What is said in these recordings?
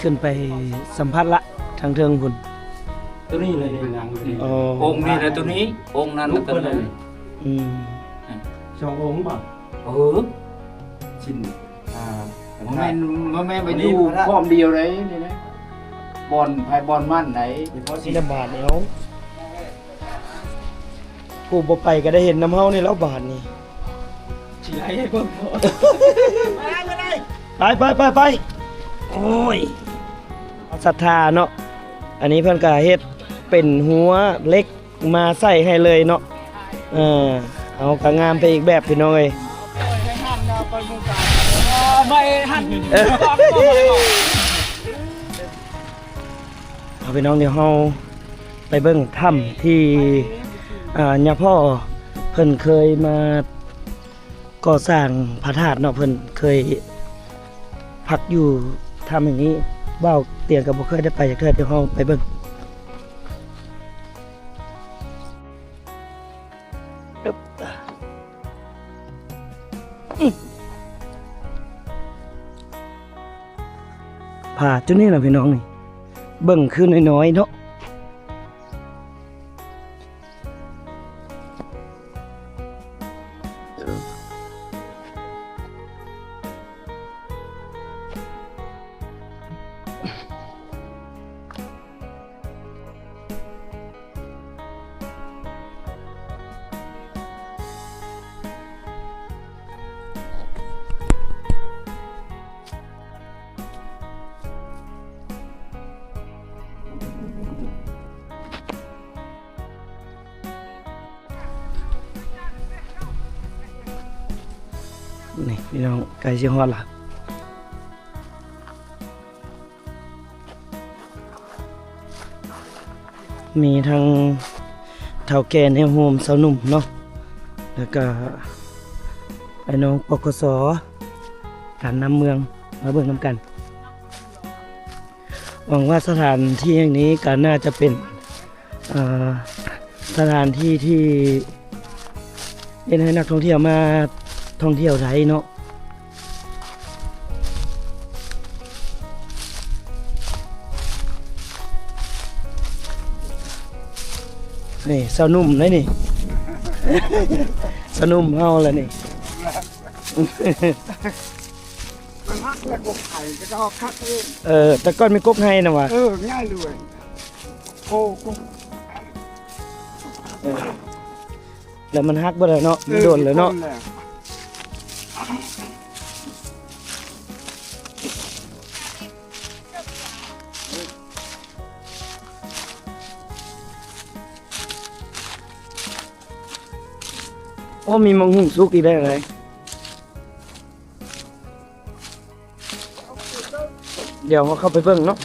ຂຶ້ນໄປສຳຜັດລະ ທາງເທິງພຸ້ນ. ໂຕນີ້ເລີຍ ໂອ ອົງນີ້ແຫຼະໂຕນີ້ ອົງນັ້ນແລ້ວກໍ ອືມ ສອງອົງບໍ? ເອີ ຊິນ ອ່າ ບໍ່ແມ່ນ ບໍ່ແມ່ນວ່າຢູ່ພ້ອມດຽວໃດນີ້ນະ ບ່ອນໃຜບ່ອນມັນໃດ. ຊິລະບາດແລ້ວ ຜູ້ບໍ່ໄປກໍໄດ້ເຫັນນຳເຮົານີ້ແລ້ວບາດນີ້. ຊິໄລ່ໃຫ້ເບິ່ງບໍ່? ໄປ ໄປ ໄປ ໄປ ໂອ້ຍ ສັດທາເນາະ. ອັນນີ້ເພິ່ນກໍເຮັດເປັນຫົວເຫຼັກມາໃສ່ໃຫ້ເລີຍເນາະ. ເອີ ເອົາ ກໍງາມໄປອີກແບບ ພີ່ນ້ອງເອີຍ. ເອົາ ພີ່ນ້ອງ ດຽວເຮົາໄປເບິ່ງຖ້ຳທີ່ ອ່າ ຍາພໍ່ເພິ່ນເຄີຍມາ ກໍ່ສ້າງພະທາດເນາະ ເພິ່ນເຄີຍພັກຢູ່ຖ້ຳແຫ່ງນີ້. ບ່າວຕຽງກໍບໍ່ເຄີຍໄດ້ໄປຈັກເທື່ອ ດຽວເຮົາໄປເບິ່ງ. ຜາຈຸດນີ້ນະ ພີ່ນ້ອງ ນີ້ ເບິ່ງຄືນ້ອຍໆເນາະ. ນີ້ພີ່ນ້ອງ ໃກ້ຊິຮອດລະ. ມີທັງເຖົ້າແກ່ແນວໂຮມຊາວໜຸ່ມເນາະ ແລ້ວກະອ້າຍນ້ອງ ປກສ ການນຳເມືອງ ມາເບິ່ງນຳກັນ. ຫວັງວ່າສະຖານທີ່ແຫ່ງນີ້ກໍໜ້າຈະເປັນ ອ່າ ສະຖານທີ່ທີ່ເຮັດໃຫ້ນັກທ່ອງທ່ຽວມາທ່ອງທ່ຽວໄດ້ເນາະ. ນີ້ ຊາວໜຸ່ມເດ້ນີ້ ຊາວໜຸ່ມເຮົາລະນີ້. ມັນຮັກແລ້ວກົກໄຫກໍຈະຮັກຄັກເອງ. ເອີ ແຕ່ກ່ອນມີກົກໄຫນະຫວາ? ເອີ ງ່າຍເລີຍ. ໂອ້ ກົກ ເອີ ແລ້ວມັນຫັກເບິດແລ້ວເນາະ. ເອີ ມັນດົນແລ້ວເນາະ. ໂອ້ ມີໝາກຫຸ່ງສຸກອີກແລ້ວ. ດຽວເຮົາເຂົ້າໄປເບິ່ງເນາະ.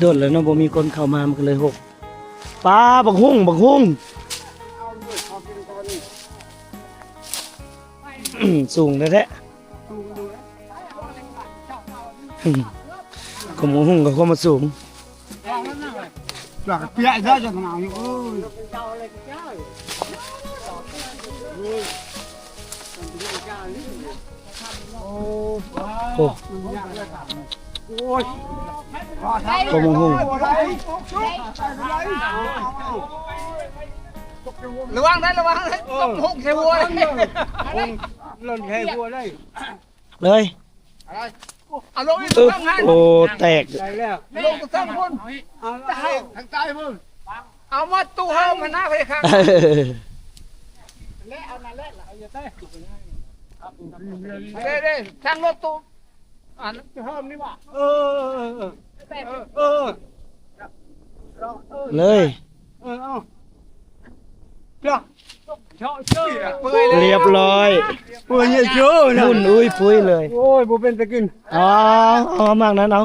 ດົນແລ້ວເນາະ ບໍ່ມີຄົນເຂົ້າມາ ມັນກໍເລີຍຮົກ. ປາ ບັກຫຸ່ງ ບັກຫຸ່ງ ສູງແທ້ໆ. ກວມບັກຫຸ່ງກັບຄວາມມາສູງ. ຈາກເປຍໄດ້ຈັກໜາວຢູ່ເອີຍ. ໂອ້ ໂອ້ຍ ກວມບັກຫຸ່ງ. ລະວັງໄດ້ ລະວັງໄດ້ ຕົກຫົກໃສ່ຫົວເລີຍ. ເລີຍ ເອົາລົງອີກ ໂອ້ ແຕກ ໄດ້ແລ້ວ ລົງໄປເທິງພຸ້ນ. ເອົາ ທາງໃຕ້ພຸ້ນ ເອົາມາຕູ້ເຮົາມາໜ້າໄປຂ້າງ ເດ້ໆ ທາງລົດຕູ້ ອັນ ຈະເພີ່ມນີ້ຫວາ? ເອີ ເອີ ເອີ ເອີ ເລີຍ. ເອີ ເອົາ ລຽບລ້ອຍ ເປື່ອຍເຍໂຈນະ ຫຸ່ນອຸ້ຍປຸ້ຍເລີຍ. ໂອ້ຍ ບໍ່ເປັນຕາກິນ. ອໍ ເອົາໝາກນັ້ນເອົາ.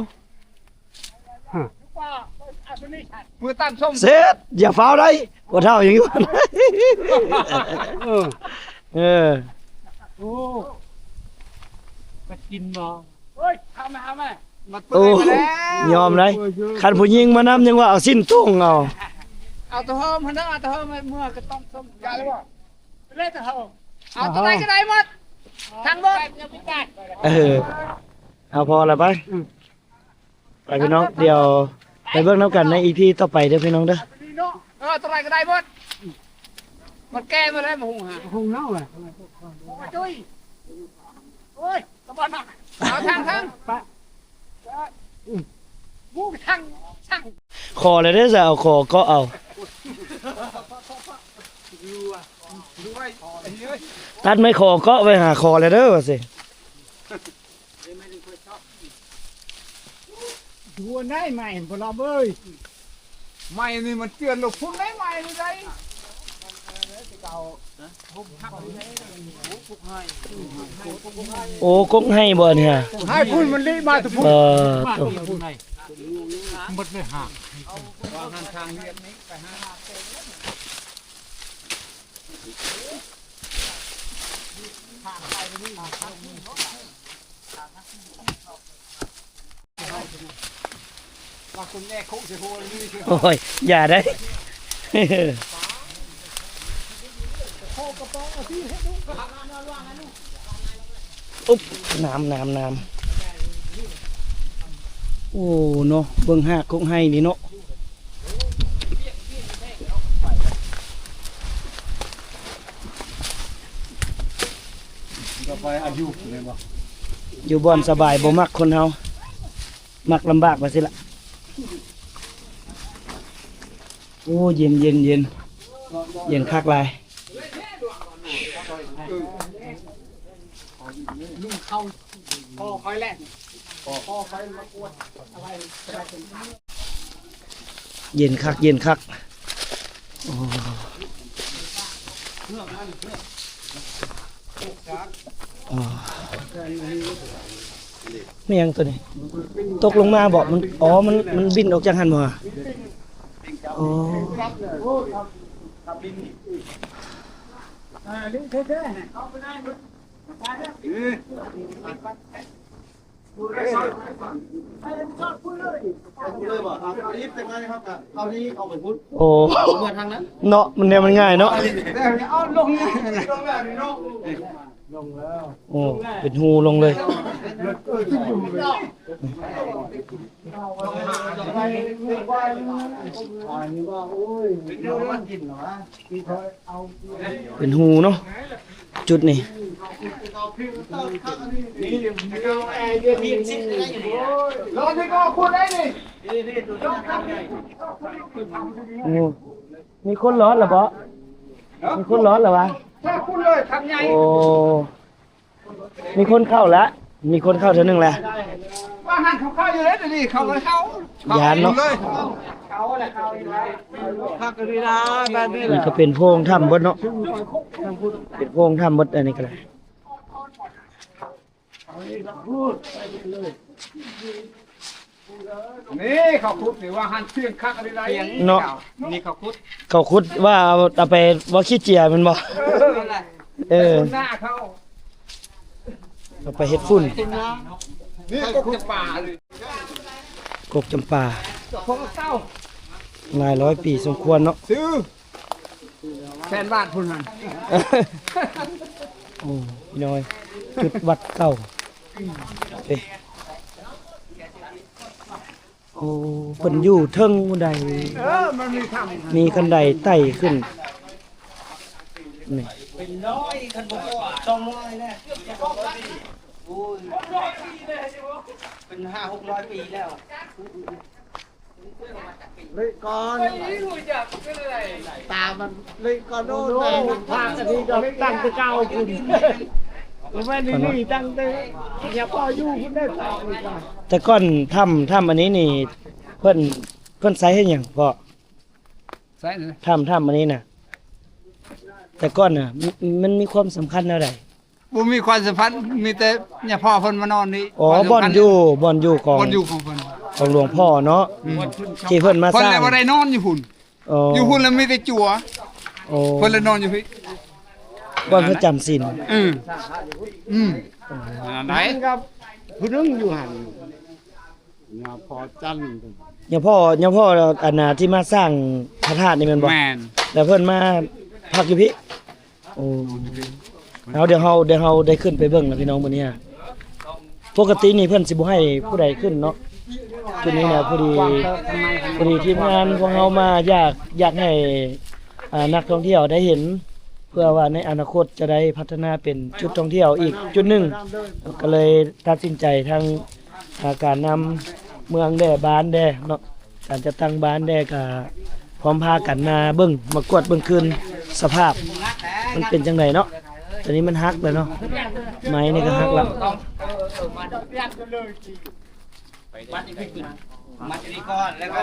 ເປື່ອຍຕຳສົ້ມ ເສັດ ຢ່າຟ້າວໄດ໋ ບໍ່ເຖົ້າຍັງຢູ່. ເອີ ເອີ ໂອ້ ກະກິນບໍ່? ໂອ້ຍ ເອົາມາ ເອົາມາ ມາເປີດ ໂອ້ ມາແລ້ວ ຍອມໄດ໋. ໂອ້ຍ ຄັນຜູ້ຍິງມານຳຍັງວ່າເອົາຊີ້ນຕົງເອົາ ເອົາຕະຫອມຫັ້ນເດີ ເອົາຕະຫອມເມືອກະຕ້ອງຊົມ ຢ່າເລີຍບໍ່ ເລີຍຕະຫອມ ເອົາຕົວໃດກະໄດ້ໝົດ ທັງໝົດ ເອີ ເອົາພໍລະໄປ. ອືມ ໄປພີ່ນ້ອງ ດຽວໄປເບິ່ງນຳກັນໃນອີພີຕໍ່ໄປເດີພີ່ນ້ອງເດີ. ເອີ ຕົວໃດກະໄດ້ໝົດ ມັນແກ່ໝົດແລ້ວ ບໍ່ຫຸງຫາ ຫຸງເນົ່າແຫຼະ ໂອ້ຍ ໂອ້ຍ ຕະບອນນະ ເອົາທາງ ທາງ ປະ ໝູກທາງ ທາງ ຂໍແລ້ວເດີ ຈະເອົາຂໍເກາະເອົາ ຕັດໄມ້ຂໍເກາະໄວ້ຫາຂໍແລ້ວເດີ ວ່າຊີ້. ດູໄດ້ໄມ້ບໍ່ລະເອີຍ ໄມ້ນີ້ມັນເຈື່ອນລົງພຸ້ນໄດ໋ ໄມ້ນີ້ໄດ໋. ໂອ້ ກົກໄຮ່ບໍ່ອັນນີ້ ໃຫ້ພຸ້ນ ມັນລິມາແຕ່ພຸ້ນ ເອີ ໝົດເລີຍຫາກ ໂອ້ຍ ຢ່າໄດ໋ ອຸບ ນ້ຳ ນ້ຳ ນ້ຳ ໂອ້ ເນາະ ເບິ່ງຮາກກົກໄຮ່ນີ້ເນາະ. ຢູ່ບ່ອນສະບາຍບໍ່ມັກຄົນເຮົາ ມັກລຳບາກວ່າຊີ້ລະ. ໂອ້ ເຢັນ ເຢັນ ເຢັນ ເຢັນຄັກຫຼາຍ. ເຢັນຄັກ ເຢັນຄັກ ໂອ້ ໂອ້ ແມ່ນຫຍັງໂຕນີ້ ຕົກລົງມາບໍ? ມັນ ອໍ ມັນ ມັນບິນອອກຈາກຫັ້ນບໍ? ອໍ ໂອ້ ເນາະ ມັນແນວມັນງ່າຍເນາະ ໂອ້ ເປັນຮູລົງເລີຍ. ເປັນຮູເນາະ ຈຸດນີ້ ໂອ້ ມີຄົນລອດລະບໍ? ມີຄົນລອດລະຫວາ? ໂອ້ ມີຄົນເຂົ້າລະ ມີຄົນເຂົ້າເທື່ອໜຶ່ງລະ ວ່າຫັ້ນເຂົາເຂົ້າຢູ່ເດ້ ດຽວນີ້ເຂົາບໍ່ໄດ້ເຂົ້າ ຢ້ານເນາະ ນີ້ກະເປັນໂພງຖ້ຳເບິດເນາະ ເປັນໂພງຖ້ຳເບິດ ອັນນີ້ກະໄດ້ ນີ້ເຂົາຂຸດນີ້ວ່າຫັ້ນ ທຽງຄັກອັນນີ້ໄດ໋ ເນາະ ນີ້ເຂົາຂຸດ ເຂົາຂຸດວ່າເອົາ ເອົາໄປວ່າຂີ້ເຈຍແມ່ນບໍ່? ເອີ ເອີ ເອົາໄປເຮັດຝຸ່ນ ນີ້ກົກຈຳປາ ກົກຈຳປາ ຫຼາຍຮ້ອຍປີສົມຄວນເນາະ ຊື່ ແສນບາດພຸ້ນຫັ້ນ ໂອ້ ພີ່ນ້ອງເອີຍ ຈຸດວັດເກົ່າເດ້ ໂອ້ ເພິ່ນຢູ່ເທິງພຸ້ນໃດ ເອີ ມັນມີຖ້ຳ ມີຄັນໄດໄຕ່ຂຶ້ນ ນີ້ ເປັນຮ້ອຍ ຄັນບໍ່ສອງຮ້ອຍແລ້ວ ໂອ້ຍ ເປັນຫ້າຫົກຮ້ອຍປີແລ້ວ. ເລີຍກ່ອນ ຕາມັນເລີຍກ່ອນໂດນ ພາກອັນນີ້ກໍຕັ້ງແຕ່ເກົ່າພຸ້ນ ບໍ່ແມ່ນນີ້ ຕັ້ງແຕ່ຍາພໍ່ຢູ່ພຸ້ນເດ້. ແຕ່ກ່ອນຖ້ຳ ຖ້ຳອັນນີ້ນີ້ ເພິ່ນ ເພິ່ນໃຊ້ເຮັດຫຍັງພໍ່? ໃຊ້ ຖ້ຳ ຖ້ຳອັນນີ້ນະ ແຕ່ກ່ອນນະ ມັນ ມັນມີຄວາມສຳຄັນແນວໃດ? ບໍ່ມີຄວາມສຳຄັນ ມີແຕ່ຍາພໍ່ເພິ່ນມານອນນີ້ ອໍ ບ່ອນຢູ່ ບ່ອນຢູ່ຂອງ ບ່ອນຢູ່ຂອງເພິ່ນ ຂອງຫຼວງພໍ່ເນາະ ອືມ ທີ່ເພິ່ນມາສ້າງ ເພິ່ນແລ້ວບໍ່ໄດ້ນອນຢູ່ພຸ້ນ ອໍ ຢູ່ພຸ້ນແລ້ວມີແຕ່ຈັ່ວ ອໍ ເພິ່ນແລ້ວນອນຢູ່ພີ້ ບ່ອນເພິ່ນຈຳສິນ ອືມ ອືມ ອັນນັ້ນໃດ ກັບ ຜູ້ໜຶ່ງຢູ່ຫັ້ນ ຍາພໍ່ຈັນ ຍາພໍ່ ຍາພໍ່ ອັນນ່າ ທີ່ມາສ້າງພະທາດນີ້ແມ່ນບໍ່? ແມ່ນ ແລ້ວເພິ່ນມາພັກຢູ່ພີ້? ໂອ້ ເອົາ ດຽວເຮົາ ດຽວເຮົາໄດ້ຂຶ້ນໄປເບິ່ງນະພີ່ນ້ອງມື້ນີ້. ປົກກະຕິນີ້ເພິ່ນຊິບໍ່ໃຫ້ຜູ້ໃດຂຶ້ນເນາະ. ຈຸດນີ້ນະ ພໍດີ ພໍດີທີມງານຂອງເຮົາມາ ຢາກ ຢາກໃຫ້ ອ່າ ນັກທ່ອງທ່ຽວໄດ້ເຫັນ ເພື່ອວ່າໃນອະນາຄົດຈະໄດ້ພັດທະນາເປັນຈຸດທ່ອງທ່ຽວອີກຈຸດໜຶ່ງ ກໍເລີຍຕັດສິນໃຈທາງ ອ່າ ການນຳເມືອງແດ່ ບ້ານແດ່ເນາະ ການຈັດຕັ້ງບ້ານແດ່ ກະພ້ອມພາກັນມາເບິ່ງ ມາກວດເບິ່ງຄືນສະພາບມັນເປັນຈັ່ງໃດເນາະ. ຕອນນີ້ມັນຫັກແລ້ວເນາະ ໄມ້ນີ້ກໍຫັກແລ້ວ. ມັດອັນນີ້ຂຶ້ນ ມັດອັນນີ້ກ່ອນ ແລ້ວກໍ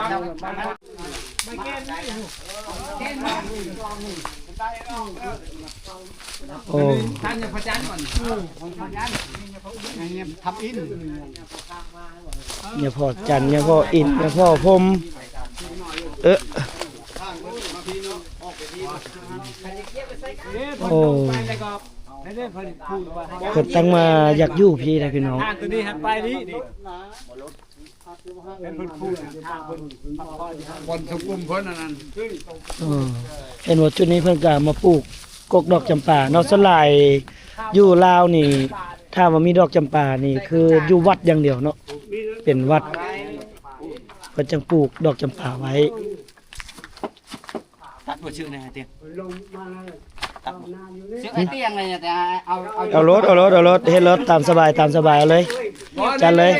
ໂອ້ ທ່ານພະຈັນກ່ອນ ທຳອິນ ຍາພໍ່ຈັນ ຍາພໍ່ອິນ ຍາພໍ່ພົມ ເອີ ໂອ້ ເພິ່ນຕັ້ງວ່າຢາກຢູ່ພີ້ນະພີ່ນ້ອງ ບ່ອນສຸກຸມເພິ່ນອັນນັ້ນ ເອີ ເຫັນວ່າຈຸດນີ້ເພິ່ນກະມາປູກກົກດອກຈຳປາເນາະ. ສ່ວນຫຼາຍຢູ່ລາວນີ້ ຖ້າວ່າມີດອກຈຳປານີ້ ຄືຢູ່ວັດຢ່າງດຽວເນາະ ເປັນວັດ ເພິ່ນຈັ່ງປູກດອກຈຳປາໄວ້. ຕັດບໍ່ຊື່ແນ່ຕິ ເຊື່ອໄອ້ຕຽງເລີຍ ແຕ່ເອົາ ເອົາໂລດ ເອົາໂລດ ເອົາໂລດ ເຮັດໂລດ ຕາມສະບາຍ ຕາມສະບາຍ ເອົາເລີຍ ຈັດເລີຍ.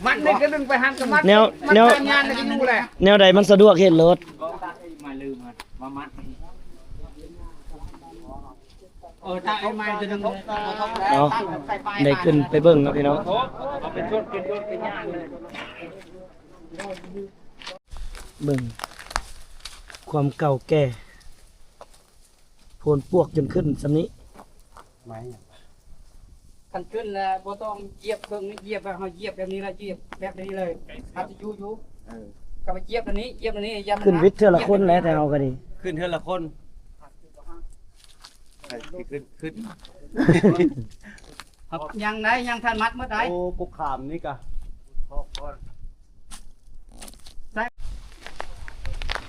ມັນນີ້ກໍດຶງໄປຫັ້ນກໍມັນ ແນວ ມັນ ແນວ ການງານກໍຢູ່ແຫຼະ ແນວໃດມັນສະດວກເຮັດໂລດ. ເອີ ຕາໄອ້ໄມ້ຕົວໜຶ່ງ ເອົາ ໄດ້ຂຶ້ນໄປເບິ່ງເນາະພີ່ນ້ອງ. ເບິ່ງຄວາມເກົ່າແກ່ ໂພນປວກຈົນຂຶ້ນສ່ຳນີ້. ໄມ້ຫຍັງ? ຄັນຂຶ້ນແລ້ວບໍ່ຕ້ອງຢຽບເຄິ່ງນີ້ ຢຽບແບບເຮົາຢຽບແບບນີ້ລະ ຢຽບແບບນີ້ເລີຍ ອາດຈະຢູ່ຢູ່. ເອີ ກໍໄປຢຽບອັນນີ້ ຢຽບອັນນີ້ ຢ້ານມັນ ຂຶ້ນວິດເທື່ອລະຄົນແຫຼະ ແຕ່ເຮົາກໍດີ ຂຶ້ນເທື່ອລະຄົນ. ໃຜຊິຂຶ້ນ? ຂຶ້ນ ຍັງໄດ້ ຍັງທັນມັດໝົດໄດ້. ໂອ້ ກົກຂາມນີ້ກະ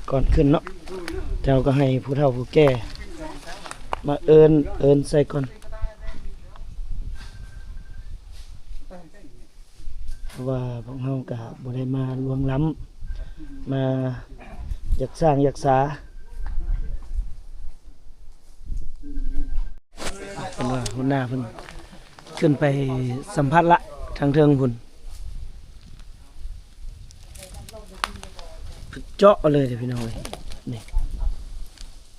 ກ່ອນຂຶ້ນເນາະ ເຈົ້າກໍໃຫ້ຜູ້ເຖົ້າຜູ້ແກ່ມາເອີ້ນ ເອີ້ນໃສ່ກ່ອນ ເພາະວ່າພວກເຮົາກໍບໍ່ໄດ້ມາລ່ວງລ້ຳ ມາຢາກສ້າງຢາກສາ. ເພິ່ນວ່າຫົວໜ້າເພິ່ນຂຶ້ນໄປສຳພັດລະ ທາງເທິງພຸ້ນ ເຈາະເອົາເລີຍເດີພີ່ນ້ອງເອີຍ ນີ້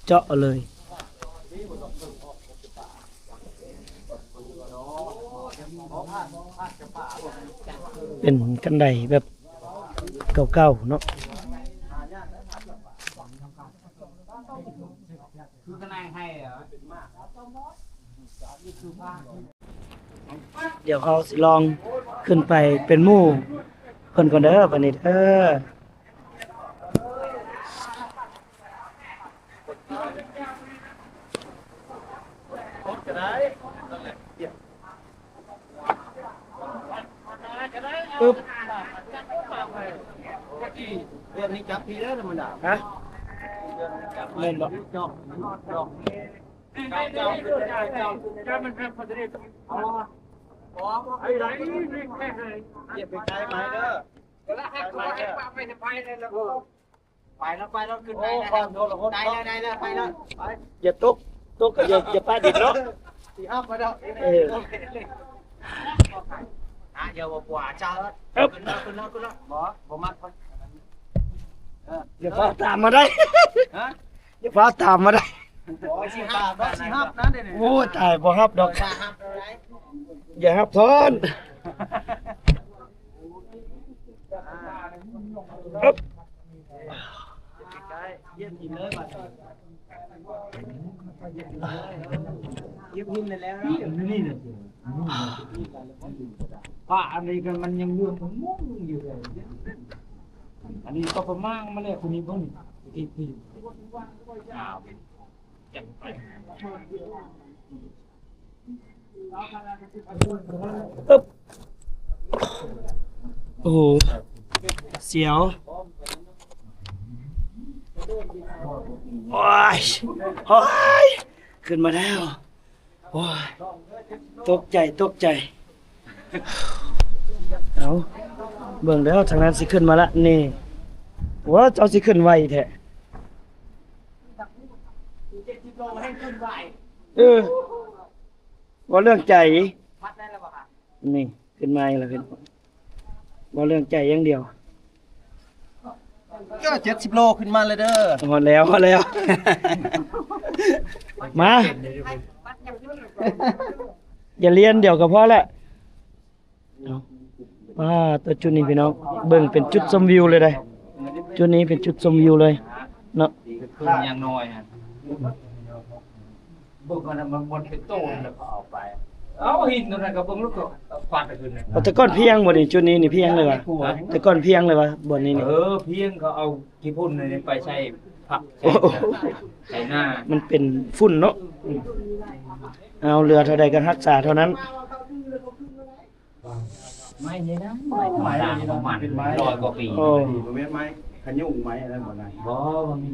ເຈາະເອົາເລີຍ. ເປັນຄັນໄດແບບເກົ່າໆເນາະ. ດຽວເຮົາຊິລອງຂຶ້ນໄປເປັນໝູ່ເພິ່ນກ່ອນເດີ ບາດນີ້ເດີ. ປຶບ ເດືອນນີ້ຈັບພີ້ເດີ ທຳມະດາ. ຮະ? ແມ່ນບໍ່? ຈອກ ຈອກ ຈອກ ຈອກ ມັນເປັນປະເທດ ບໍ່ ບໍ່ ບໍ່ ໄອ້ໄຫຼ ຢຽບໄປໄກໄປເດີ ໄປແລ້ວ ໄປແລ້ວ ຂຶ້ນໄດ້ແລ້ວ ໄດ້ແລ້ວ ໄດ້ແລ້ວ ໄປແລ້ວ ໄປ ຢ່າຕົກ ຕົກກໍຢ່າ ຢ່າປະດິດເນາະ ຊິຮັບມາແລ້ວ ເອີ ອ່ະ ຢ່າວ່າ ບໍ່ ອາຈານ ຂຶ້ນແລ້ວ ຂຶ້ນແລ້ວ ຂຶ້ນແລ້ວ ບໍ່ ບໍ່ມັກ ເອີ ຢ່າພາຕາມມາໄດ້ ຮະ? ຢ່າພາຕາມມາໄດ້ ບໍ່ ຊິຮັບ ຊິຮັບນະ ໂອ້ຍ ຕາຍ ບໍ່ຮັບດອກ ຢ່າຮັບທ້ອນ ອຶບ ຢຽບຫີນເລີຍບາດນີ້ ຢຽບຫີນແລ້ວ ນີ້ແຫຼະ ຜ້າອັນນີ້ກໍມັນຍັງເຫຼືອງມົງຢູ່ເລີຍ ອັນນີ້ກໍປະມານມາແລ້ວ ຄົນນີ້ເບິ່ງນີ້ ທີ່ ທີ່ ອ້າວ ອຶບ ໂອ້ໂຫ ສຽວ ໂອ້ຍ ໂອ້ຍ ຂຶ້ນມາແລ້ວ ໂອ້ຍ ຕົກໃຈ ຕົກໃຈ ເອົາ ເບິ່ງເດີ ທາງນັ້ນຊິຂຶ້ນມາລະ ນີ້ ໂອ້ ເຈົ້າຊິຂຶ້ນໄວແທ້ ເອີ ເວົ້າເລື່ອງໃຈ ນີ້ ຂຶ້ນມາອີກແລ້ວ ເຫັນບໍ່? ເວົ້າເລື່ອງໃຈຢ່າງດຽວ. ກໍເຈັດສິບໂລຂຶ້ນມາແລ້ວເດີ. ຮອດແລ້ວ ຮອດແລ້ວ. ມາ ຢ່າລຽນດຽວກໍພໍແລ້ວ. ເອົາ ອ່າ ຕົວຈຸດນີ້ພີ່ນ້ອງ ເບິ່ງເປັນຈຸດຊົມວິວເລີຍເດ້. ຈຸດນີ້ເປັນຈຸດຊົມວິວເລີຍເນາະ. ຂຶ້ນຢ່າງໜ້ອຍຫັ້ນ. ເບິ່ງອັນນັ້ນມັນ ມັນເປັນໂຕນແລ້ວກໍເອົາໄປ ເອົາຫີນໂຕນັ້ນກໍເບິ່ງ ແລ້ວກໍຄວັດຂຶ້ນ. ເອົາ ແຕ່ກ່ອນພຽງບໍ່ນີ້? ຈຸດນີ້ນີ້ພຽງເລີຍຫວາ? ແຕ່ກ່ອນພຽງເລີຍຫວາ ບ່ອນນີ້ນີ້? ເອີ ພຽງ ເຂົາເອົາຂີ້ຝຸ່ນນີ້ໄປໃສ່ຜັກ ໂອ້ໂຫ ໃສ່ນາ ມັນເປັນຝຸ່ນເນາະ. ເອົາ ເຫຼືອເທົ່າໃດກໍຮັກສາເທົ່ານັ້ນ. ໄມ້ນີ້ນະ ໄມ້ທຳມະດາຂອງມັນ ຮ້ອຍກວ່າປີ. ໂອ້ ບໍ່ແມ່ນໄມ້ຂະຍຸງໄມ້ອັນນັ້ນບໍ່ນະ? ບໍ່ ບໍ່ມີ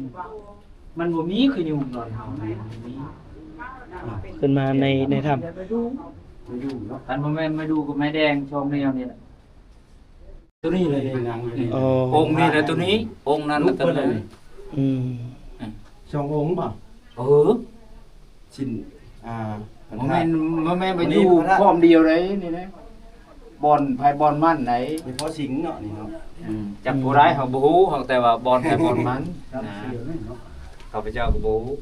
ມັນບໍ່ມີຂະຍຸງດອນເຮົານີ້ ບໍ່ມີ. ຂຶ້ນມາໃນ ໃນຖ້ຳ ມາດູເນາະ. ຄັນບໍ່ແມ່ນມາດູກໍໄມ້ແດງ ຊ່ອງແນວນີ້ແຫຼະ. ຕົວນີ້ເລີຍ ໂອ້ ອົງນີ້ແຫຼະ ຕົວນີ້ ອົງນັ້ນ ແລະ ຕົວນີ້. ອືມ ອືມ ສອງອົງບໍ່? ເອີ ຊິນ ອ່າ ບໍ່ແມ່ນ ບໍ່ແມ່ນໄປຢູ່ພ້ອມດຽວໃດນີ້ນະ ບ່ອນໃຜບ່ອນມັນໃດ. ມີພໍ່ສິງເນາະນີ້ເນາະ. ອືມ ຈັກຜູ້ໃດເຮົາບໍ່ຮູ້ ເຮົາແຕ່ວ່າບ່ອນໃຜບ່ອນມັນນະ. ຂ້າພະເຈົ້າກໍບໍ່ຮູ້.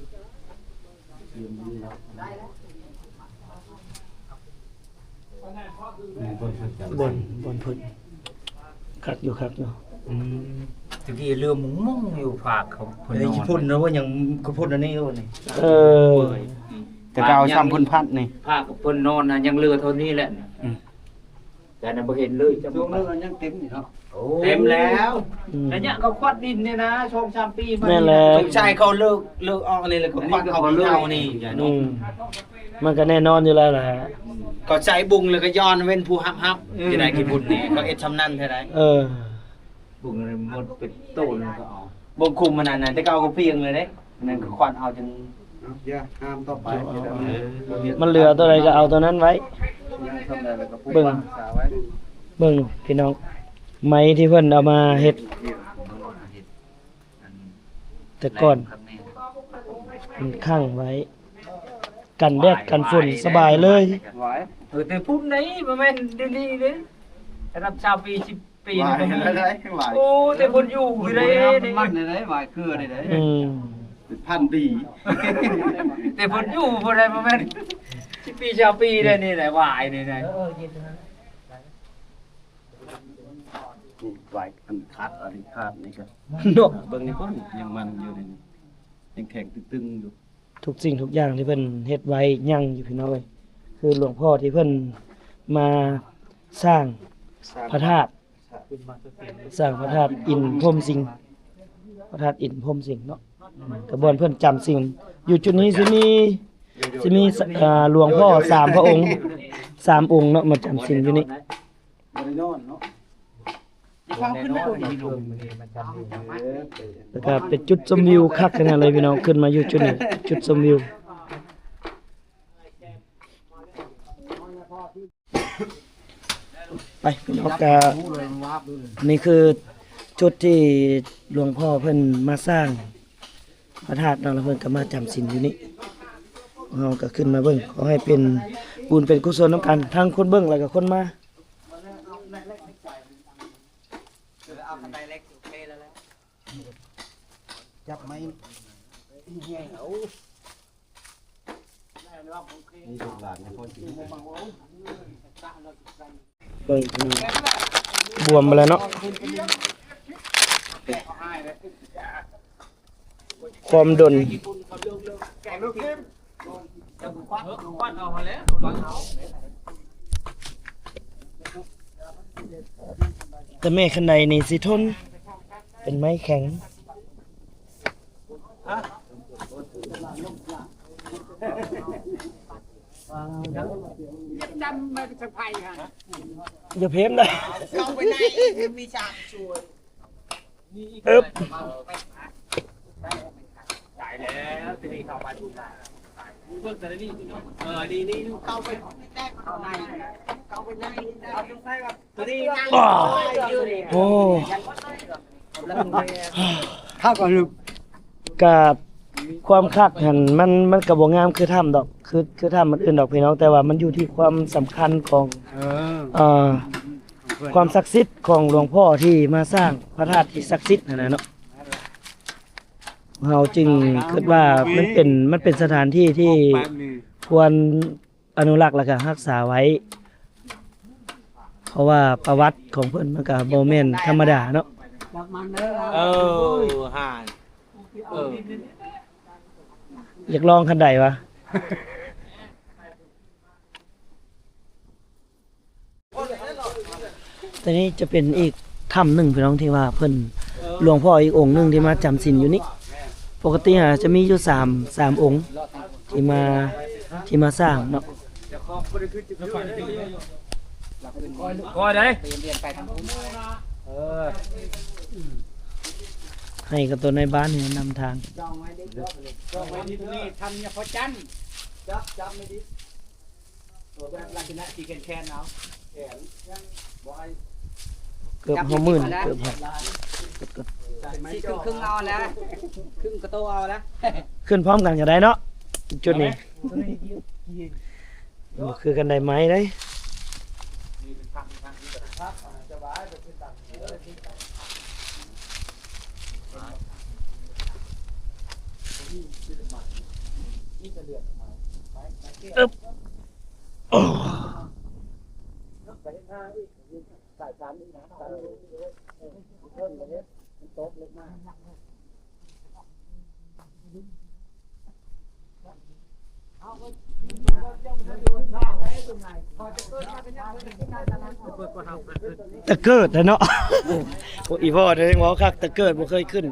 ບ່ອນ ບ່ອນເພິ່ນ ຄັກຢູ່ ຄັກຢູ່. ອືມ ຕະກີ້ເຫຼືອມຸງໆຢູ່ ພາກເຂົາເພິ່ນ ເອີ ນອນ ຂີ້ຝຸ່ນນະ ວ່າຫຍັງ ຂີ້ຝຸ່ນອັນນີ້ ໂອ້ນີ້ ເອີ ແຕ່ກໍເອົາຊ້ຳເພິ່ນພັດນີ້ ພາກເພິ່ນນອນນະ ຍັງເຫຼືອເທົ່ານີ້ແຫຼະ. ອືມ ແຕ່ນັ້ນບໍ່ເຫັນເລີຍ. ຊ່ວງເລີກຍັງເຕັມຢູ່ເນາະ. ໂອ້ ເຕັມແລ້ວ. ອືມ ໄລຍະເຂົາຄວັດດິນນີ້ນະ ສອງສາມປີມາ ແມ່ນແຫຼະ. ສົງໄສເຂົາເລີກ ເລີກອອກອັນນີ້ ແລ້ວກໍຄວັດເອົາ ອັນນີ້ເນາະ. ອືມ ມັນກໍແນ່ນອນຢູ່ແລ້ວແຫຼະ. ອືມ ເຂົາໃສ່ບຸງ ແລ້ວກໍຍ້ອນເວັ້ນຜູ້ຮັບ ຮັບ ອືມ ທີ່ໄດ້ຂີ້ຝຸ່ນນີ້ ເຂົາເຮັດຊ່ຳນັ້ນແທ້ໃດ. ເອີ ບຸງນີ້ໝົດເປັນໂຕນ ແລ້ວກໍເອົາ ບົງຄຸມມັນນັ້ນນະ ແຕ່ເກົ່າກໍພຽງເລີຍເດ້. ອັນນັ້ນກໍຄວັດເອົາຈົນ ເອົາ ຢ່າຫ້າມຕໍ່ໄປ. ເອີ ມັນເຫຼືອຕົວໃດກໍເອົາຕົວນັ້ນໄວ້. ເບິ່ງ ເບິ່ງພີ່ນ້ອງ ໄມ້ທີ່ເພິ່ນເອົາມາເຮັດແຕ່ກ່ອນ ມັນຂັງໄວ້ ກັນແດດກັນຝົນສະບາຍເລີຍ. ເອີ ແຕ່ພຸ້ນໃດ໋ ບໍ່ແມ່ນດຽວນີ້ເດ້ ລະດັບຊາວປີ ສິບ ປີ ຫວາຍ ນີ້ກໍມີ ຫຼາຍ ຫຼາຍ ໂອ້ ແຕ່ເພິ່ນຢູ່ ບໍ່ໄດ້ ມັນໄດ້ ຫວາຍເຄືອໄດ້ ອືມ ເປັນພັນປີ ແຕ່ເພິ່ນຢູ່ບໍ່ໄດ້ ປະມານ ສິບ ປີ ຊາວ ປີໄດ້ນີ້ແຫຼະ ຫວາຍນີ້ນະ. ນີ້ຫວາຍ ອັນຂາດ ອັນຂາດນີ້ກໍເນາະ ເບິ່ງນີ້ກ່ອນ ຍັງມັນຢູ່ນີ້ ຍັງແຂງຕຶງໆຢູ່. ທຸກສິ່ງທຸກຢ່າງທີ່ເພິ່ນເຮັດໄວ້ຍັງຢູ່ ພີ່ນ້ອງເອີຍ ຄືຫຼວງພໍ່ທີ່ເພິ່ນມາສ້າງ ສ້າງ ພະທາດ ສ້າງພະທາດອິນພົມສິງ ພະທາດອິນພົມສິງເນາະ ກໍບ່ອນເພິ່ນຈຳສິງ. ຢູ່ຈຸດນີ້ຊິມີ ຊິມີ ເອີ ຫຼວງພໍ່ສາມພະອົງ ສາມອົງເນາະ ມາຈຳສິງຢູ່ນີ້. ບໍ່ໄດ້ນອນເນາະ ແລ້ວກໍເປັນຈຸດຊົມວິວຄັກຂະໜາດເລີຍພີ່ນ້ອງ ຂຶ້ນມາຢູ່ຈຸດນີ້ ຈຸດຊົມວິວ. ໄປພີ່ນ້ອງ ກະນີ້ຄືຈຸດທີ່ຫຼວງພໍ່ເພິ່ນມາສ້າງພະທາດເນາະ ແລ້ວເພິ່ນກໍມາຈຳສິນຢູ່ນີ້ ເຮົາກໍຂຶ້ນມາເບິ່ງ ຂໍໃຫ້ເປັນບຸນເປັນກຸສົນນຳກັນ ທັງຄົນເບິ່ງ ແລ້ວກໍຄົນມາ. ເອີ ເອົາຄັນໄດເລັກ ໂອເຄແລ້ວແຫຼະ ຈັບໄມ້ແຫ້ງເອົາ ນີ້ລູກຫຼານໃນຄົນກິນ ເບິ່ງ ບວມໄປແລ້ວເນາະ ຄວາມດົນ. ແຕ່ແມ່ຄັນໄດນີ້ຊິທົນ ເປັນໄມ້ແຂງ. ວາງເອົາເດີ ຈຳມາສະໄພຫັ້ນ ຢ່າເພມໄດ້ ເຂົ້າໄປໃນອີກ ມີສາມສ່ວນ ເອີບ ຕາຍແລ້ວ ທີນີ້ເຂົ້າມາດູນາ ເບິ່ງແຕ່ນີ້ ເອີ ນີ້ ນີ້ ເຂົ້າໄປ ເຂົ້າໄປໃນ ເຂົ້າໄປໃນ ເອົາ ໂອ້ ໂອ້ ຄັກ ກະຄວາມຄັກຫັ້ນ ມັນ ມັນກະບໍ່ງາມຄືຖ້ຳດອກ ຄື ຄືຖ້ຳອັນອື່ນດອກພີ່ນ້ອງ ແຕ່ວ່າມັນຢູ່ທີ່ຄວາມສຳຄັນຂອງ ເອີ ເອີ ຄວາມສັກສິດຂອງຫຼວງພໍ່ທີ່ມາສ້າງພະທາດທີ່ສັກສິດຫັ້ນນະເນາະ ເຮົາຈຶ່ງຄິດວ່າມັນເປັນ ມັນເປັນສະຖານທີ່ທີ່ຄວນ ອະນຸລັກ ແລ້ວກະຮັກສາໄວ້ ເພາະວ່າປະຫວັດຂອງເພິ່ນມັນກະບໍ່ແມ່ນທຳມະດາເນາະ ເອີ ຫັ້ນ ເອີ ຢາກລອງຄັນໃດວະ ໂຕນີ້ຈະເປັນອີກຖ້ຳໜຶ່ງພີ່ນ້ອງ ທີ່ວ່າເພິ່ນ ຫຼວງພໍ່ອີກອົງໜຶ່ງທີ່ມາຈຳສິນຢູ່ນີ້ ປົກກະຕິຫາຈະມີຢູ່ສາມ ສາມອົງທີ່ມາ ທີ່ມາສ້າງເນາະ ຄ່ອຍເດ້ ເອີ ໃຫ້ກັບໂຕນາຍບ້ານນີ້ນຳທາງ ຈອງໄວ້ດິ ຈອງໄວ້ດິ ນີ້ຖ້ຳຍາພໍ່ຈັນ ຈັບ ຈັບໄວ້ດິ ແບບລັກສະນະທີ່ແຂນໆ ເອົາ ແຂນ ບໍ່ໃຫ້ ເກືອບເຮົາມື່ນ ເກືອບເຮົາ ຊິຄຶ່ງໆ ເອົາແລ້ວ ຄຶ່ງກະໂຕເອົາແລ້ວ ຂຶ້ນພ້ອມກັນກະໄດ້ເນາະ ຈຸດນີ້ ບໍ່ຄືກັນໄດ້ໄມ້ເດ້. ແຕ່ເກີດແລ້ວເນາະ ໂອ້ ອີພໍ່ເດ້ ເວົ້າຄັກ ແຕ່ເກີດບໍ່ເຄີຍຂຶ້ນ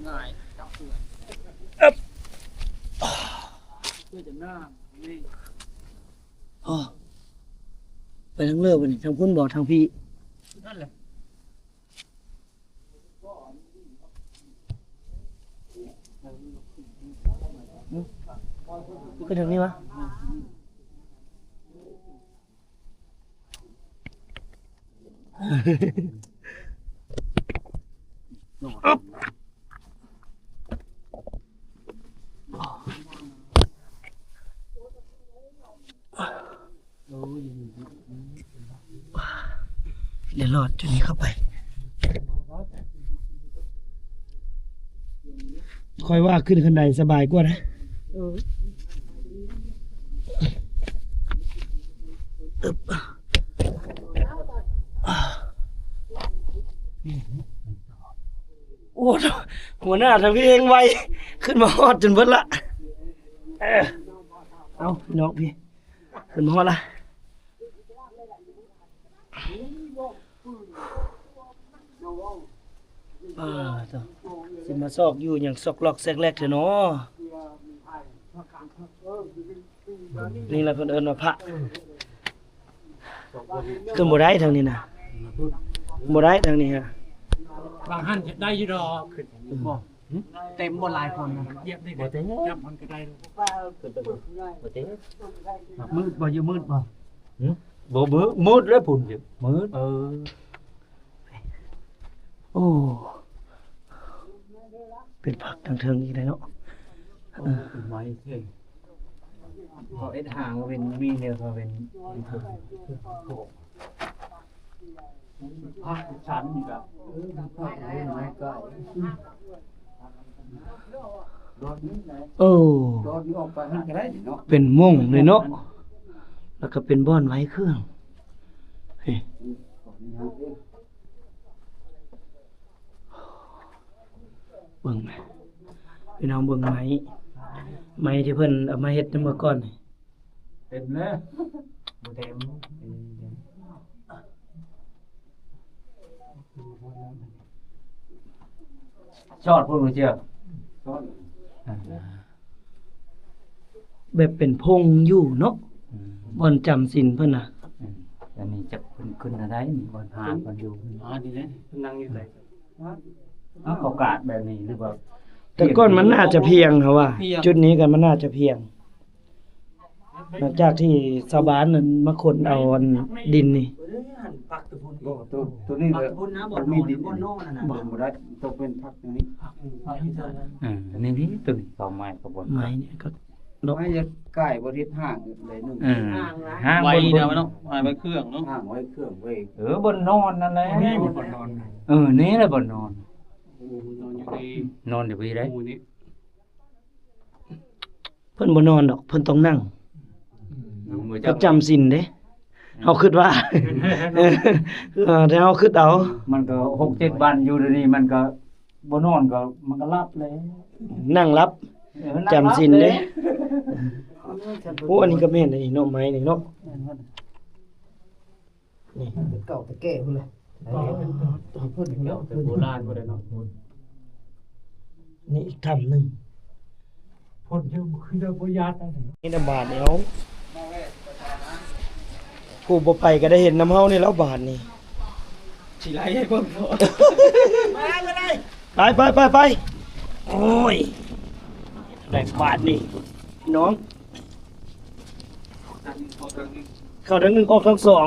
ງ່າຍ ເກີດຈາກນ້ຳນີ້ ອໍ ໄປທາງເລີບາດນີ້ ທາງພຸ້ນບໍ່ ທາງພີ້ ນັ້ນແຫຼະ ຂຶ້ນທາງນີ້ວະ ອຶບ. ໄດ້ລອດຈຸດນີ້ເຂົ້າໄປ ຂ້ອຍວ່າຂຶ້ນຂັ້ນໄດສະບາຍກວ່ານະ ເອີ ອຶບ. ໂອ້ ຫົວໜ້າທາງພີ້ເອງໄວ ຂຶ້ນມາຮອດຈົນເບິດລະ ເອີ ເອົາ ພີ່ນ້ອງພີ້ ຂຶ້ນມາຮອດລະ ອ່າ ໂທ້ ຊິມາຊອກຢູ່ຫຍັງຊອກລັອກແຊກແລັກແທ້ເນາະ. ນີ້ລະເພິ່ນເອີ້ນວ່າພະ ຂຶ້ນບໍ່ໄດ້ທາງນີ້ນະ ບໍ່ໄດ້ທາງນີ້ຮະ ບາງຫັ້ນໄດ້ຢູ່ດອກ ຂຶ້ນບໍ່ ເຕັມບໍ່ຫຼາຍຄົນນະ ຢຽບນີ້ ບໍ່ເຕັມ ຢຽບມັນກະໄດ້ ບໍ່ເຕັມ ມືດບໍ່ ຢູ່ມືດບໍ່ ຫື ບໍ່ ມືດ ມືດແລ້ວພຸ້ນ ມືດ ເອີ. ໂອ້ ເປັນຜັກທາງເທິງອີກແລ້ວເນາະ ເອີ ເປັນໄມ້ເທິງ ເຂົາເຮັດຫາງເປັນ ມີແນວເຂົາເປັນ ພາກຊັ້ນນີ້ກະ ເອີ ພາກເປັນໄມ້ກະ ໂອ້ ໂດດນີ້ອອກໄປຫັ້ນກະໄດ້ເນາະ ເປັນໂມ່ງເລີຍເນາະ ແລ້ວກະເປັນບ່ອນໄວ້ເຄື່ອງ ເອີ ເບິ່ງແມະ ພີ່ນ້ອງເບິ່ງໄມ້ ໄມ້ທີ່ເພິ່ນເອົາມາເຮັດນຳເມື່ອກ່ອນນີ້ ເຕັມແລ້ວ ບໍ່ເຕັມ ຊອດພຸ້ນ ເຊື່ອ ຊອດ ອ່າ. ແບບເປັນພົງຢູ່ເນາະ ອືມ ບ່ອນຈຳສິນເພິ່ນນະ ອືມ ອັນນີ້ຈັກເພິ່ນຂຶ້ນແນວໃດ ບ່ອນຫາເພິ່ນຢູ່ ອ່າ ນີ້ແຫຼະ ນັ່ງຢູ່ໃສ ເອົາ ເຂົາກາດແບບນີ້ ຫຼືວ່າ ແຕ່ກ່ອນມັນໜ້າຈະພຽງ ເຮົາວ່າ ພຽງ ຈຸດນີ້ກໍມັນໜ້າຈະພຽງ ຫຼັງຈາກທີ່ຊາວບ້ານນັ້ນມາຂຸດເອົາອັນດິນນີ້ ບໍ່ ໂຕ ໂຕນີ້ ມັນມີດິນ ບໍ່ ບໍ່ໄດ້ ຕ້ອງເປັນຜັກນີ້ ອືມ ນີ້ ນີ້ ໂຕນີ້ ເຂົາໄມ້ ເຂົາບໍ່ ໄມ້ນີ້ກໍ ເນາະ ໄວ້ຢາກກາຍບໍ່ເຮັດຫ້າງເລີຍໜຶ່ງ ເອີ ຫ້າງ ໄວ້ ບໍ່ ເນາະ ໄວ້ເຄື່ອງເນາະ ຫ້າງໄວ້ເຄື່ອງໄວ້ ເອີ ບ່ອນນອນນັ້ນແຫຼະ ນີ້ບ່ອນນອນ ເອີ ນີ້ແຫຼະບ່ອນນອນ ໂອ້ ນອນຢູ່ນີ້ ນອນຢູ່ພີ້ໄດ໋ ໂອ້ ນີ້ ເພິ່ນບໍ່ນອນດອກ ເພິ່ນຕ້ອງນັ່ງ ອືມ ເພິ່ນຈຳສິນເດ້ ເຮົາຄິດວ່າ ເອີ ແຕ່ເຮົາຄິດເອົາ ມັນກໍຫົກເຈັດວັນຢູ່ ດຽວນີ້ມັນກໍ ບໍ່ນອນກໍມັນກໍຫຼັບແລ້ວ ນັ່ງຫຼັບ ເອີ ນັ່ງຫຼັບ ຈຳສິນເດ້ ໂອ້ ອັນນີ້ກໍແມ່ນເດ້ ໜໍ່ໄມ້ນີ້ເນາະ ແມ່ນ ນີ້ ເປັນເກົ່າແຕ່ແກ່ພຸ້ນແຫຼະ ເກົ່າ ເປັນ ເປັນ ເປັນ ເປັນ ເປັນ ເກົ່າແຕ່ໂບລານພຸ້ນແຫຼະເນາະ ນີ້ອີກຖ້ຳໜຶ່ງ ຝົນເຢີ ຄືຈະບໍ່ຢາດ ນີ້ນະບາດນີ້ ເອົາ ຜູ້ບໍ່ໄປກໍໄດ້ເຫັນນຳເຮົານີ້ແລ້ວບາດນີ້ ຊິໄລ່ໃຫ້ເບິ່ງເນາະ ໄປ ໄປ ໄປ ໄປ ໂອ້ຍ ໄດ້ບາດນີ້ພີ່ນ້ອງ ເຂົ້າທາງໜຶ່ງອອກທາງສອງ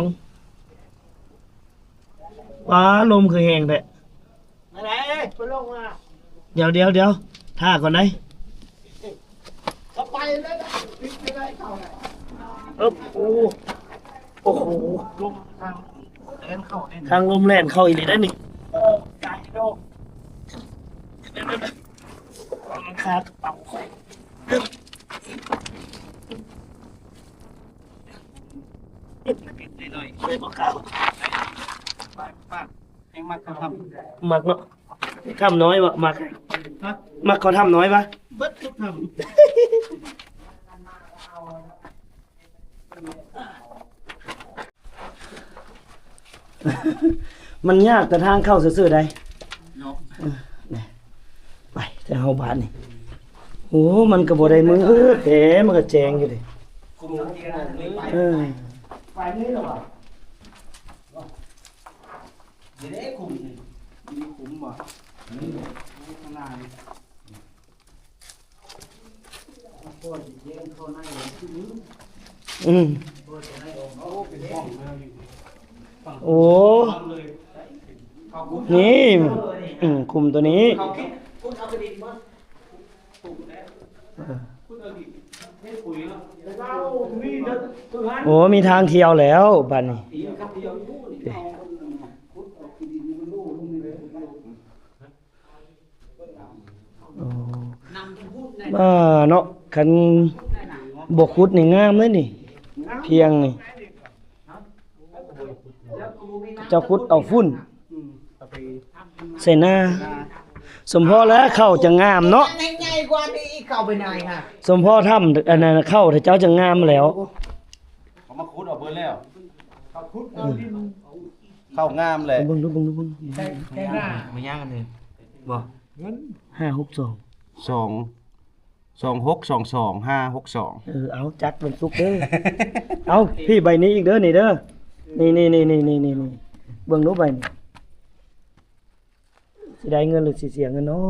ວ້າ ລົມຄືແຮງແທ້ ມາໄດ້ ບໍ່ລົງມາ ດຽວ ດຽວ ດຽວ ຖ້າກ່ອນໄດ໋ ກໍໄປແລ້ວນະ ຕິດໄປໄດ້ເຂົ້າແລ້ວ ເອີບ ໂອ້ ໂອ້ໂຫ ລົມທາງແລ່ນເຂົ້າເດ້ ທາງລົມແລ່ນເຂົ້າອີ່ຫຼີໄດ໋ນີ້ ເອີ ໄກໂດ ຄາກະເປົາຂ້ອຍ ໄປ ໄປ ແຮງມັກເຂົ້າຖ້ຳ ມັກເນາະ ຖ້ຳນ້ອຍບໍ່ ມັກ ຮະ ມັກເຂົ້າຖ້ຳນ້ອຍບໍ່ ເບິດທຸກຖ້ຳ ມັນຍາກແຕ່ທາງເຂົ້າຊື່ໆໃດ໋ ເນາະ ເອີ ນີ້ ໄປແຕ່ເຮົາບາດນີ້ ໂອ້ ມັນກໍບໍ່ໄດ້ມືດແທ້ ມັນກໍແຈ້ງຢູ່ເດ້ ເອີ ໄປນີ້ແລ້ວຫວາ? ນີ້ເດ້ຂຸມນີ້ ມີຂຸມບໍ່? ນີ້ ນີ້ຂ້າງໜ້ານີ້ ອືມ ໂອ້ ເປັນຫ້ອງເລີຍ ໂອ້ ນີ້ ອືມ ຂຸມຕົວນີ້ ເຂົາຂຸດເອົາກະດິນມາ ໂອ້ ມີທາງທ່ຽວແລ້ວບາດນີ້ ໂອ້ ເອີ ເນາະ ຄັນບໍ່ຂຸດນີ້ງາມເລີຍນີ້ ພຽງນີ້ ເຂົາເຈົ້າຂຸດເອົາຝຸ່ນ ໃສ່ນາ ສົມພໍແລ້ວເຂົ້າຈະງາມເນາະ ໃຫຍ່ກວ່ານີ້ອີກ ເຂົ້າໄປໃນຫັ້ນ ສົມພໍຖ້ຳອັນນັ້ນເຂົ້າເຈົ້າຈະງາມແລ້ວ ເຂົາມາຂຸດເອົາເບິດແລ້ວ ເຂົາຂຸດເອົາດິນ ເຂົ້າງາມແຫຼະ ເບິ່ງດູ ເບິ່ງດູ ເບິ່ງ ບໍ່ຍ່າງອັນນີ້ບໍ່ ຫ້າຫົກສອງ ສອງ ສອງຫົກສອງສອງ ຫ້າຫົກສອງ ເອີ ເອົາ ຈັດວັນສຸກເດີ ເອົາ ພີ້ໃບນີ້ອີກເດີ ນີ້ເດີ ນີ້ໆ ເບິ່ງດູໃບນີ້ ຊິໄດ້ເງິນຫຼືຊິເສຍເງິນເນາະ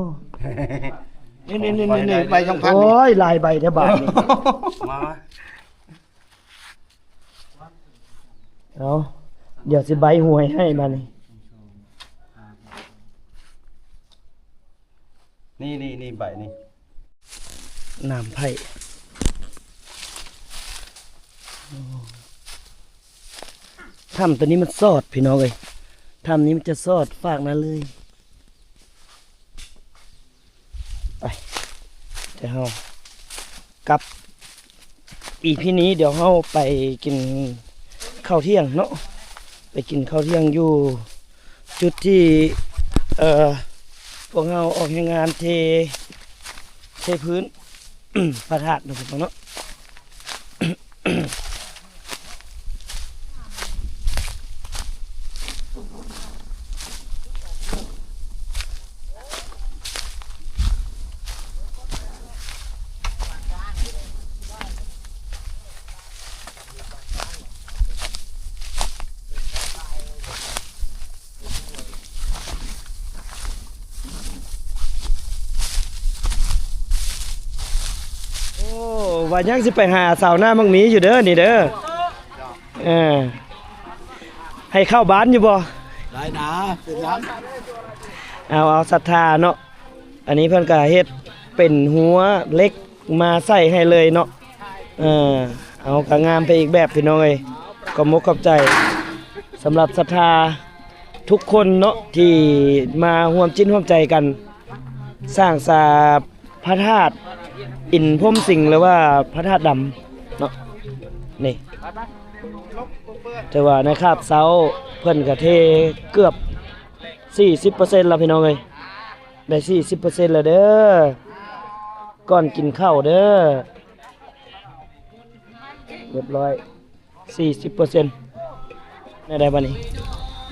ນີ້ໆໆໆ ໃບສອງພັນ ໂອ້ຍ ຫຼາຍໃບແທ້ບາດນີ້ ມາ ເອົາ ດຽວຊິໃບ້ຫວຍໃຫ້ບາດນີ້ ນີ້ໆໆ ໃບນີ້ ນ້ຳໄຜ່ ຖ້ຳຕົວນີ້ມັນຊອດພີ່ນ້ອງເອີຍ ຖ້ຳນີ້ມັນຈະຊອດຟາກນັ້ນເລີຍ ໄປ ແຕ່ເຮົາກັບ ອີພີນີ້ດຽວເຮົາໄປກິນເຂົ້າທ່ຽງເນາະ ໄປກິນເຂົ້າທ່ຽງຢູ່ຈຸດທີ່ ເອີ ພວກເຮົາອອກແຮງງານເທ ເທພື້ນພະທາດເນາະ ພີ່ນ້ອງເນາະ. ວ່າຍັງຊິໄປຫາສາວໜ້າໝາກໝີຢູ່ເດີນີ້ເດີ. ເອີ ໃຫ້ເຂົ້າບ້ານຢູ່ບໍ່? ໄດ້ນາ ເປັນຫຍັງ? ເອົາ ເອົາສັດທາເນາະ. ອັນນີ້ເພິ່ນກະເຮັດເປັນຫົວເຫຼັກມາໃສ່ໃຫ້ເລີຍເນາະ. ເອີ ເອົາ ກະງາມໄປອີກແບບ ພີ່ນ້ອງເອີຍ. ຂອບມົກຂອບໃຈສຳລັບສັດທາທຸກຄົນເນາະ ທີ່ມາຮ່ວມຈິດຮ່ວມໃຈກັນສ້າງສາ ພະທາດອິນພົມສິງ ຫຼືວ່າພະທາດດຳເນາະ. ນີ້ ແຕ່ວ່າໃນຄາບເຊົ້າເພິ່ນກະເທເກືອບສີ່ສິບເປີເຊັນແລ້ວ ພີ່ນ້ອງເອີຍ. ໄດ້ສີ່ສິບເປີເຊັນແລ້ວເດີ ກ່ອນກິນເຂົ້າເດີ. ຮຽບຮ້ອຍ ສີ່ສິບເປີເຊັນ. ແນວໃດບັດນີ້?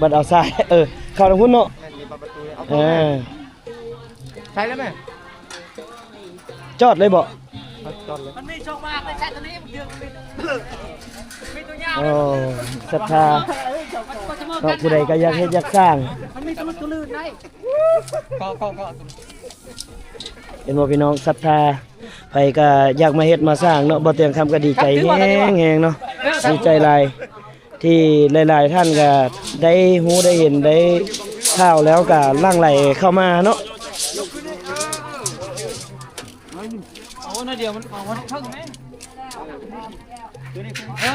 ບັດເອົາຊ້າຍ ເອີ ເຂົ້າທາງພຸ້ນເນາະ. ເອີ ໃສ່ແລ້ວແມ່ ຈອດເລີຍບໍ? ຈອດເລີຍ. ມັນມີຊ່ອງວ່າງໄປໃສ່ຕົວນີ້ ມັນດຶງ ມີຕົວຍາວ. ໂອ້ ສັດທາເນາະ ຜູ້ໃດກະຢາກເຮັດຢາກສ້າງ. ມັນມີຕົວລື່ນໄດ້. ເຫັນບໍ່ພີ່ນ້ອງ? ສັດທາ ໃຜກະຢາກມາເຮັດມາສ້າງເນາະ. ບໍ່ຕຽງຄຳກະດີໃຈແຮງໆເນາະ ດີໃຈຫຼາຍ ທີ່ຫຼາຍໆທ່ານກະໄດ້ຮູ້ໄດ້ເຫັນໄດ້ຂ່າວແລ້ວກະຫຼັ່ງໄຫຼເຂົ້າມາເນາະ. ໂອ້ ໜ້ອຍດຽວມັນເອົາມາເທິງແມ່. ເອີ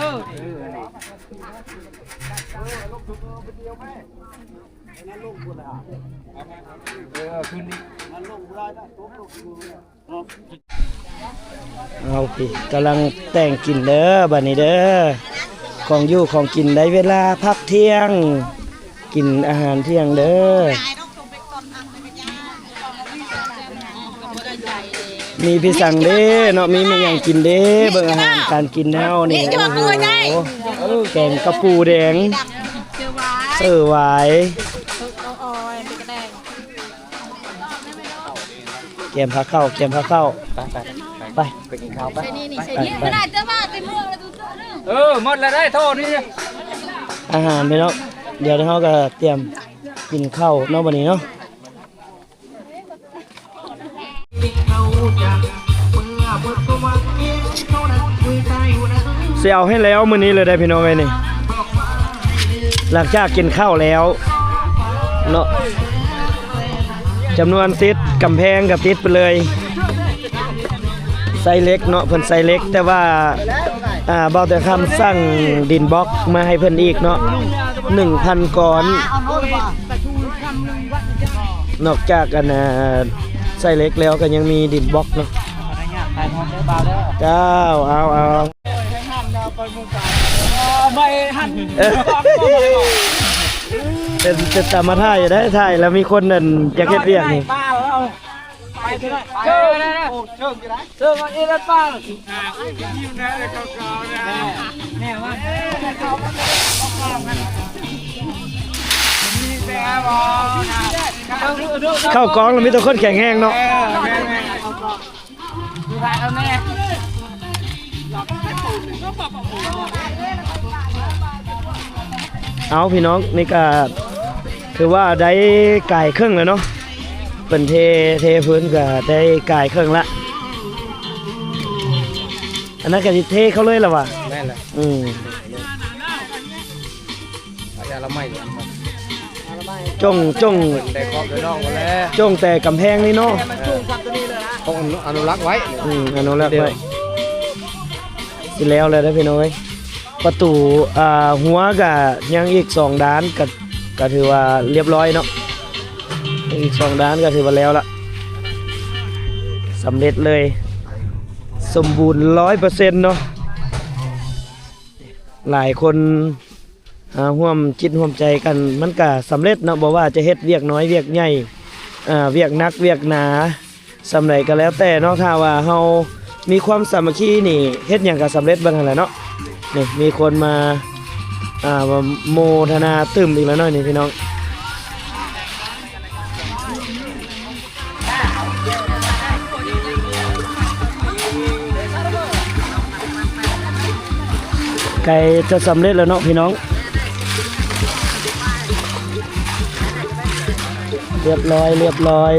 ເອີ ຂຶ້ນນີ້ ເອົາ ກຳລັງແຕ່ງກິນເດີ ບາດນີ້ເດີ ຂອງຢູ່ຂອງກິນ ໄດ້ເວລາພັກທ່ຽງ ກິນອາຫານທ່ຽງເດີ. ມີພິສັງເດ້ເນາະ ມີແມ່ນຫຍັງກິນເດ້. ເບິ່ງອາຫານການກິນເຮົານີ້ ໂອ້ໂຫ ແກງກະປູແດງ ເຈີຫວາຍ ແກມພາເຂົ້າ ແກມພາເຂົ້າ. ໄປ ໄປ ໄປ ໄປກິນເຂົ້າໄປ ໄປ ໄປ. ເອີ ໝົດແລ້ວໄດ໋ ໂທດນີ້ ອາຫານພີ່ນ້ອງ. ດຽວເຮົາກະຕຽມກິນເຂົ້າເນາະ ບາດນີ້ເນາະ. ຊິເອົາໃຫ້ແລ້ວມື້ນີ້ເລີຍໄດ໋ພີ່ນ້ອງເອີຍນີ້ ຫຼັງຈາກກິນເຂົ້າແລ້ວເນາະ. ຈຳນວນຕິດກຳແພງກະຕິດໄປເລີຍ ໃສ່ເຫຼັກເນາະ ເພິ່ນໃສ່ເຫຼັກ ແຕ່ວ່າ ອ່າ ບ່າວແຕ່ຄຳສັ່ງດິນບລັອກມາໃຫ້ເພິ່ນອີກເນາະ ໜຶ່ງພັນກ້ອນ. ນອກຈາກ ອັນ ໃສ່ເຫຼັກແລ້ວກະຍັງມີດິນບລັອກເນາະ. ເຈົ້າ ເອົາ ເອົາ ເປັນ ເປັນຕາມາຖ່າຍຢູ່ໄດ໋ ຖ່າຍແລ້ວມີຄົນ ອັນ ຢາກເຮັດວຽກນີ້. ເຂົ້າກອງແລ້ວມີແຕ່ຄົນແຂງແຮງເນາະ. ເອົາ ພີ່ນ້ອງ ນີ້ກະຖືວ່າໄດ້ກາຍເຄິ່ງແລ້ວເນາະ ເພິ່ນເທ ເທພື້ນກະໄດ້ກາຍເຄິ່ງລະ. ອັນນັ້ນກະຊິເທເຂົ້າເລີຍລະຫວາ? ແມ່ນແຫຼະ. ອືມ ອາ ຢາລະໄມ້ ຈົ່ງ ຈົ່ງ ໄດ້ຂອບໄດ້ດອງໝົດແລ້ວ ຈົ່ງແຕ່ກຳແພງນີ້ເນາະ. ເອີ ຕ້ອງອະນຸ ອະນຸລັກໄວ້. ອືມ ອະນຸລັກໄວ້. ຊິແລ້ວແລ້ວເດີພີ່ນ້ອງເອີຍ. ປະຕູ ອ່າ ຮົ້ວກະຍັງອີກສອງດ້ານ ກະ ກະຖືວ່າລຽບຮ້ອຍເນາະ. ອີກສອງດ້ານກະຖືວ່າແລ້ວລະ ສຳເລັດເລີຍ ສົມບູນຮ້ອຍເປີເຊັນເນາະ. ຫຼາຍຄົນ ອ່າ ຮ່ວມຈິດຮ່ວມໃຈກັນ ມັນກະສຳເລັດເນາະ. ບໍ່ວ່າຈະເຮັດວຽກນ້ອຍວຽກໃຫຍ່ ອ່າ ວຽກໜັກວຽກໜາ ສ່ຳໃດກະແລ້ວແຕ່ເນາະ ຖ້າວ່າເຮົາມີຄວາມສາມັກຄີນີ້ ເຮັດຫຍັງກະສຳເລັດເບິ່ງຫັ້ນແຫຼະເນາະ. ນີ້ມີຄົນມາ ອ່າ ມາໂມທະນາຕື່ມອີກແລ້ວເນາະນີ້ພີ່ນ້ອງ. ໃກ້ຈະສຳເລັດແລ້ວເນາະພີ່ນ້ອງ. ລຽບຮ້ອຍ ລຽບຮ້ອຍ.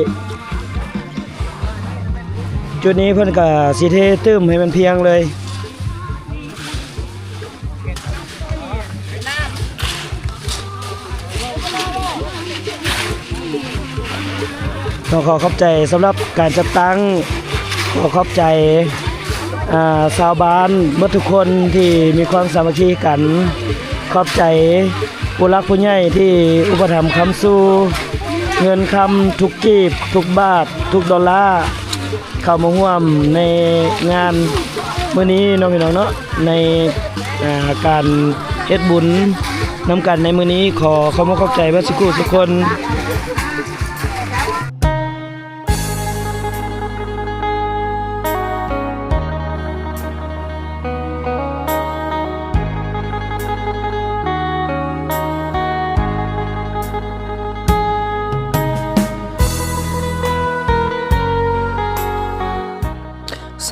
ຈຸດນີ້ເພິ່ນກໍຊິເທຕື່ມໃຫ້ມັນພຽງເລີຍ. ຕ້ອງຂໍຂອບໃຈສຳລັບການຈັດຕັ້ງ, ຂໍຂອບໃຈ ອ່າ ຊາວບ້ານເບິດທຸກຄົນທີ່ມີຄວາມສາມັກຄີກັນ, ຂອບໃຈຜູ້ຫຼັກຜູ້ໃຫຍ່ທີ່ອຸປະຖຳຄ້ຳຊູ ເງິນຄຳທຸກກີບ ທຸກບາດ ທຸກໂດລາ ເຂົ້າມາຮ່ວມໃນງານມື້ນີ້ເນາະ ພີ່ນ້ອງເນາະ, ໃນ ອ່າ ການເຮັດບຸນນຳກັນໃນມື້ນີ້. ຂໍຂອບອົກຂອບໃຈເບິດສູ່ຄູ່ສູ່ຄົນ.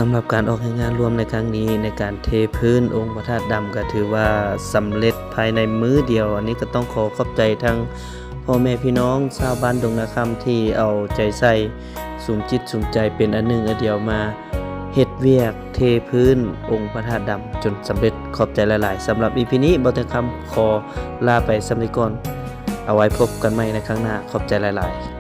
ສຳລັບການອອກແຮງງານລວມໃນຄັ້ງນີ້ ໃນການເທພື້ນອົງພະທາດດຳ ກໍຖືວ່າສຳເລັດພາຍໃນມື້ດຽວ. ອັນນີ້ກໍຕ້ອງຂໍຂອບໃຈທັງພໍ່ແມ່ພີ່ນ້ອງຊາວບ້ານດົງນາຄຳ ທີ່ເອົາໃຈໃສ່ ສຸມຈິດສຸມໃຈເປັນອັນໜຶ່ງອັນດຽວ ມາເຮັດວຽກເທພື້ນອົງພະທາດດຳຈົນສຳເລັດ. ຂອບໃຈຫຼາຍໆ. ສຳລັບອີພີນີ້ ບ່າວແຕງຄຳຂໍລາໄປສ່ຳນີ້ກ່ອນ. ເອົາໄວ້ພົບກັນໃໝ່ໃນຄັ້ງໜ້າ. ຂອບໃຈຫຼາຍໆ.